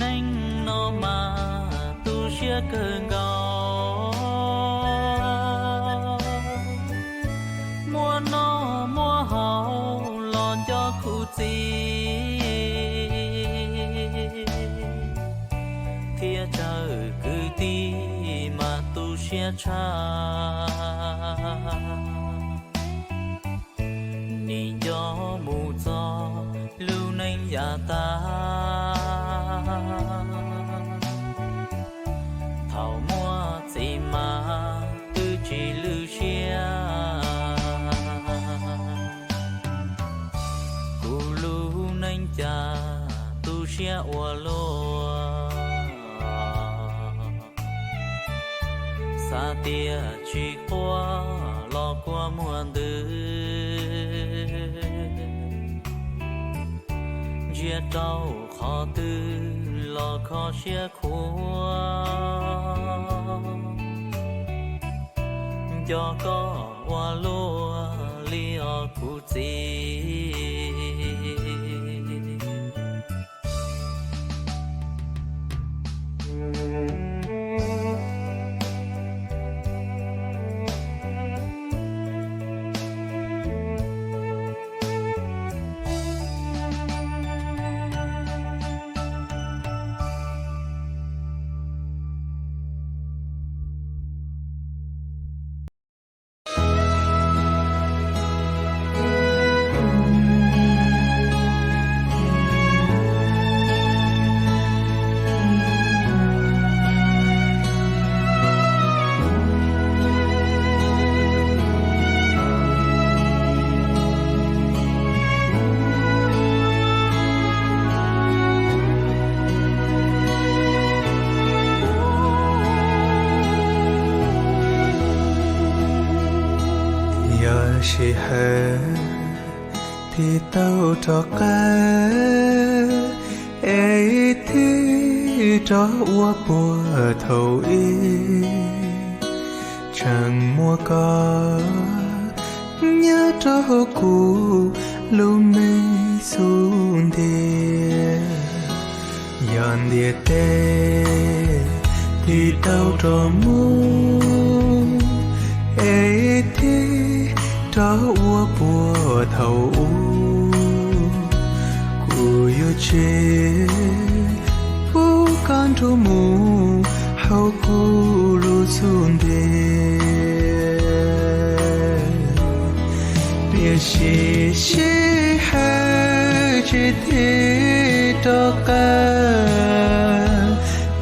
Neej no mas tu siab kawg nkaus, muaj noj muaj haus los nco kuv txiv, thiab tsawg kwv tij mas tu siab tshaj. Nim nco mus txog lub neej yav tag, thaum muaj txiv mas twb tsis lwj siab. Kuv lub neej cas tu siab ua luaj, xav tias tsis quaj los kua muag ntws, ntsia rau qhov twg los kho siab khuav, nco koj ua luaj li os kuv txiv. Yog sij hawm tig tau rov qab, es tig rov ua puag thaum ub, tseem muaj koj nyob rau hauv kuv lub neej xub ntiag. Yog ntiaj teb tig tau rov mus, es tig rov ua puag thaum ub, kuv yuav tsis pub koj nrug mus hauv kuv lub xub ntiag. Tiam sis sij hawm tsis tig rov qab,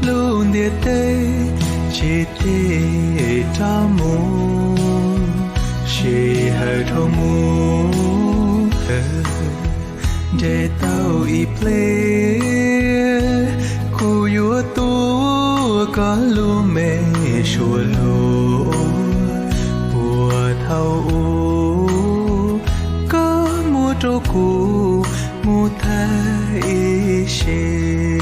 lub ntiaj teb tsis tig rov mus, sij hawm dhau mus nres tau ib pliag, kuv yuav tuav koj lub me suab hluas puag thaum ub, koj muab rau kuv mus tag ib sim.